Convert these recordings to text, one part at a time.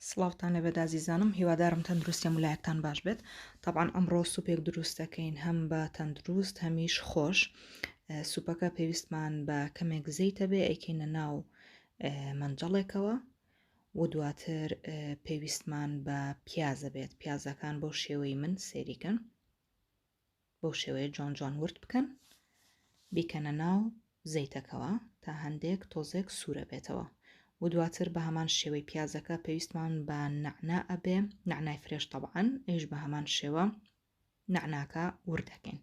سڵاوتان لێبێت ئازیزانم هیوادارم تەندروستی هەموو لایەکتان باش بێت تەبعەن ئەمڕۆ سوپێک دروست دەکەین هەم بە تەندروست هەمیش خۆش سوپەکە پێویستمان بە کەمێک زەیتە بێ ئەیکەینە ناو مەنجەڵێکەوە و دواتر پێویستمان بە پیازە بێت پیازەکان بەو شێوەی من سێریکەن بەو شێوەیە جوان جوان ورد بکەن بیکەنە ناو زەیتەکەوە تا هەندێک تۆزێک سوورە بێتەوە و دواتر بە هەمان شێوەی پیازەکە پێویستمان بە نەعنا ئەبێ نەعنای fresh تەبعەن ئەویش بە هەمان شێوە نەعناکە ورد دەکەین.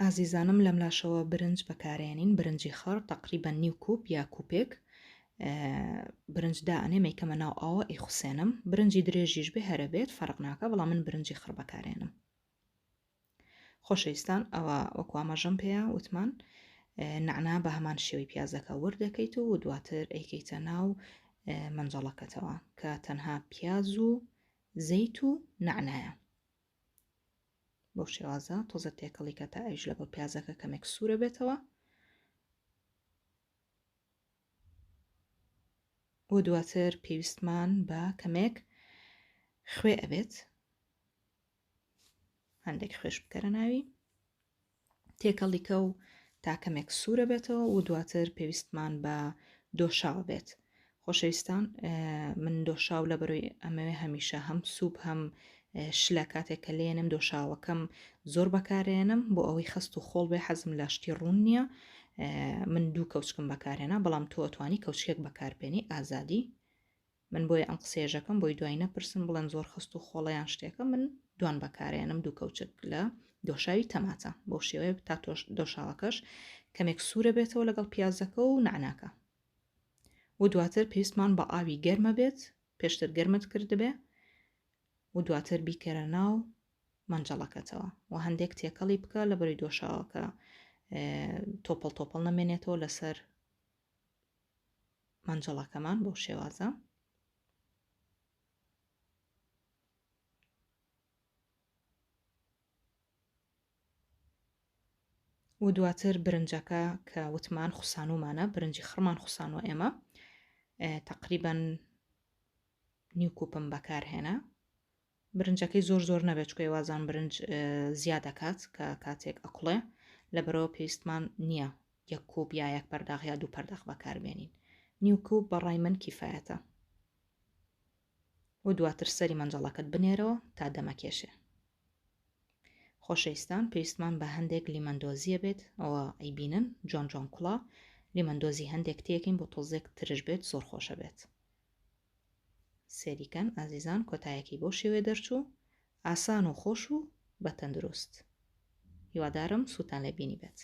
ئازیزانم لەملاشەوە برنج بەکارێنین برنجی خڕ تەقریبەن نیو کوپ یا کوپێک برنج دائەنێم ئەیکەمە ناو ئاوە ئەیخوسێنم برنجی درێژیش بێ هەرە بێت فەرق ناکە بەڵام من برنجی خڕ بەکارێنم خۆشەویستان ئەوە وەکو ئاماژەم پێیا وتمان نەعنا بە هەمان شێوەی پیازەکە ورد دەکەیت و دواتر ئەیکەیتە ناو مەنجەڵەکەتەوە کە تەنها پیاز و زەیت و نەعنایە بەو شێوازە تۆزە تێکەڵی کە تا ئەویش لەگەڵ پیازەکە کەمێک سوورە بێتەوە و دواتر پێویستمان بە کەمێک خوێ ئەبێت هەندێک خوێش بکەرە ناوی تێکەڵیکە و تا کەمێک سوورە بێتەوە و دواتر پێویستمان بە دۆشاوە بێت خۆشەویستان من دۆشاو لە بەرۆی ئەمەوێ هەمیشە هەم سوپ هەم شلە کاتێک کە لێنم دۆشاوەکەم زۆر بەکارێنم بۆ ئەوەی خەست و خۆڵ بێ حەزم لە شتی ڕوون نییە من دوو کەوچکم بەکارێنا بەڵام تۆ ئەتوانی کەوچکێک بەکاربێنی ئازادی من بۆیە ئەم قسەیەژەکەم بۆی دوای نەپرسن بڵێن زۆر خەست و خۆڵە یان شتێکە من دوان بەکارێنم دوو کەوچک لە دۆشاوی تەماتە بەو شێوەیە تا تۆش دۆشاوەکەش کەمێک سوورە بێتەوە لەگەڵ پیازەکە و نەعناکە و دواتر پێویستمان بە ئاوی گەرمە بێت پێشتر گەرمت کردبێ و دواتر بیکەرە ناو مەنجەڵەکەتەوە و هەندێک تێکەڵی بکە لە بەری دۆشاوەکە تۆپەڵ تۆپەڵ نەمێنێتەوە لەسەر مەنجەڵەکەمان بەو شێوازە. و دواتر برنجەکە کە وتمان خوسانومانە برنجی خڕمان خوسانوە ئێمە تقریبان نیو کوپم بەکارهێنا برنجەکەی زۆر زۆر نەبێت چکە وازان برنج زیاد دەکات کە کاتێک ئەکوڵێ لەبەرەوە پێویستمان نییە یەک کوپ یا یەک پەرداخ یا دوو پەرداخ بەکاربێنین نیو کوپ بەڕای من کیفایەتە و دواتر سەری مەنجەڵەکەت بنێرەوە تا دەمەکێشێ خۆشەویستان پێویستمان بە هەندێک لیمەندۆزیە بێت ئەوە ئەیبینن جوان جوان کوڵا لیمەندۆزی هەندێک تێکەین بۆ تۆزێک ترش بێت زۆر خۆشە بێت سێریکەن ئازیزان کۆتایەکەی بەو شێوەیە دەرچوو ئاسان و خۆش و بە تەندروست هیوادارم سوودتان لێ بینی بێت.